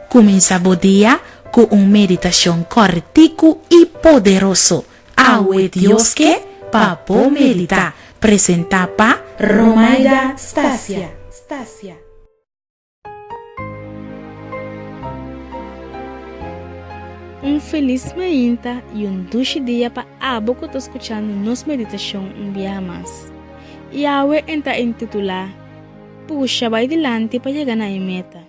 Kuminsá bo dia ku un meditashon kòrtiku i poderoso. Awe Dios ke pa bo meditá. Presentá pa Romaida Stasia. Un felis mainta i un dushi dia pa abo ku ta skuchando nos meditashon un biaha mas. I awe en ta intitulá, Pusha bai dilanti pa yega na e meta.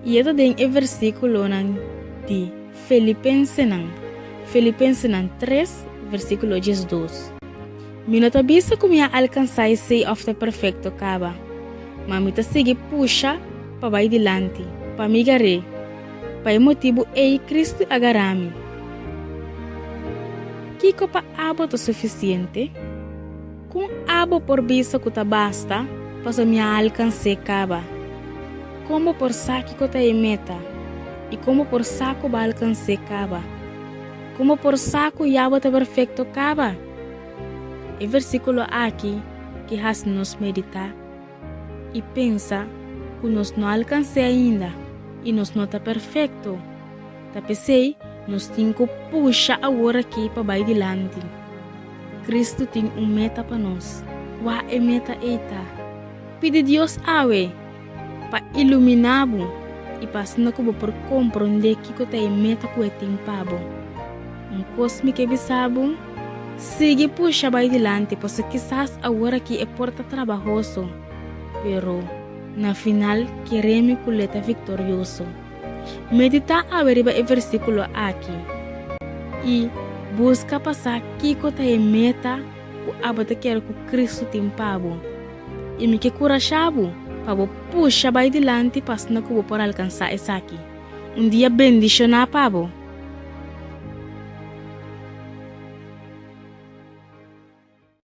I e ta den e versíkulonan di Filipensenan, Filipensenan tres, versíkulo diesdos. Mi no ta bisa ku mi a alkansá esei òf ta perfekto kaba, ma mi ta sigui pusha pa bai dilanti, pa mi gar'é. Pa e motibu ei Kristu a gará mi. Kiko pa abo ta sufisiente? Kon abo por bisa ku ta basta pasobra mi a alkans'é kaba? Kon bo por sa kiko ta e meta? I kon bo por sa ku bo a alkans'é kaba? Kon bo por sa ku ya bo ta perfekto kaba? E versíkulo aki ke hasi nos meditá i pensa ku nos no alkans'é ainda i nos no ta perfekto. Ta p'esei nos tin ku pusha aworakí pa bai dilanti. Kristu tin un meta pa nos. Kua e meta ei ta? Pidi Dios awe pa iluminá bo i pa asina ku bo por komprondé kiko ta e meta ku e tin pa bo. Un kos mi ke bisa bo, sigui pusha bai dilanti pasobra kisas aworakí e por ta trabahoso, pero na final kere mi ku lo e ta viktorioso. Meditá awe riba e versíkulo aki i buska pa sa kiko ta e meta ku abo ta kere ku Kristu tin pa bo. I mi ke kurashá bo pa bo pusha bai dilanti pa asina ku bo por alkansá esaki. Un dia bendishoná pa bo!